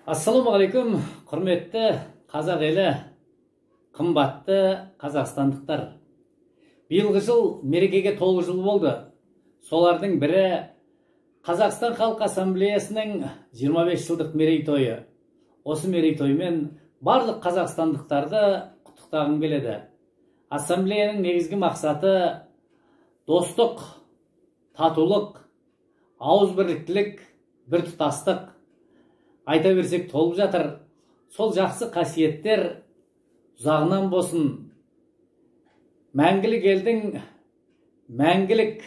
Ассалаумағалейкум, құрметті қазақ елі, қымбатты қазақстандықтар. Биылғы жыл мерекеге толы жыл болды. Солардың бірі Қазақстан Халқы Ассамблеясының 25 жылдық мерейтойы. Осы мерейтоймен барлық қазақстандықтарды құттықтағым келеді. Ассамблеяның негізгі мақсаты достық, татулық, ауызбірліктілік, біртұтастық. Айта берсек толып жатыр. Сол жақсы қасиеттер ұзағынан болсын. Мәңгілік елдің мәңгілік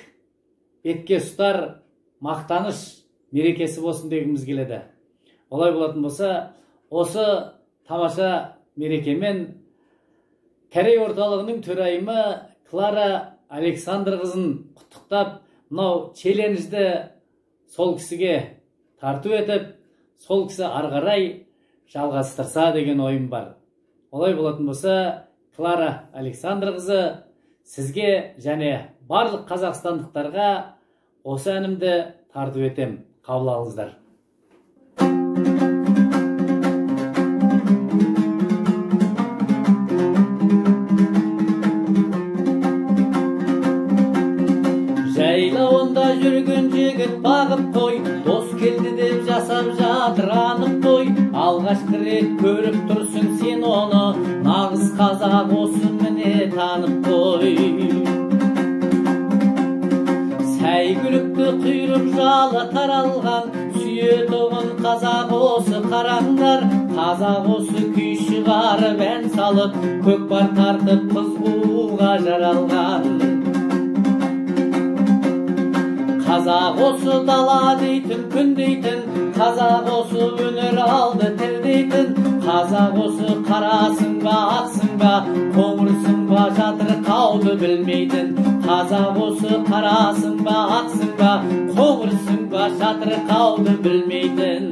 бетке ұстар мақтаныш мерекесі болсын дегіміз келеді. Олай болатын болса, осы тамаша мерекемен Корей орталығының төрайымы Клара Александрқызын құттықтап, мынау челленджді сол кісіге тарту етіп, сол кісі ары қарай жалғастырса деген ойым бар. Олай болатын болса, Клара Александрқызы, сізге және барлық қазақстандықтарға осы әнімді тарту етем. Қабыл алыңыздар. Жайлауында жүрген жігіт бағып қой, дос келді деп жасап жатыр анық той. Алғашқы рет көріп тұрсың сен оны, нағыз қазақ осы міне танып қой. Сәйгүлікті құйрық жалы таралған, сүйетұғын қазақ осы қараңдар. Қазақ осы күй шығарып ән салып, көкпар тартып қыз қууға жаралған. Қазақ осы дала дейтін, күн дейтін, қазақ осы өнер алды тіл дейтін, қазақ осы қарасың ба, ақсың ба, қоңырсың ба, жатырқауды білмейтін. Қазақ осы қарасың ба, ақсың ба, қоңырсың ба, жатырқауды білмейтін.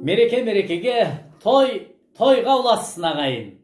Мереке мерекеге, той тойға ұлассын ағайын.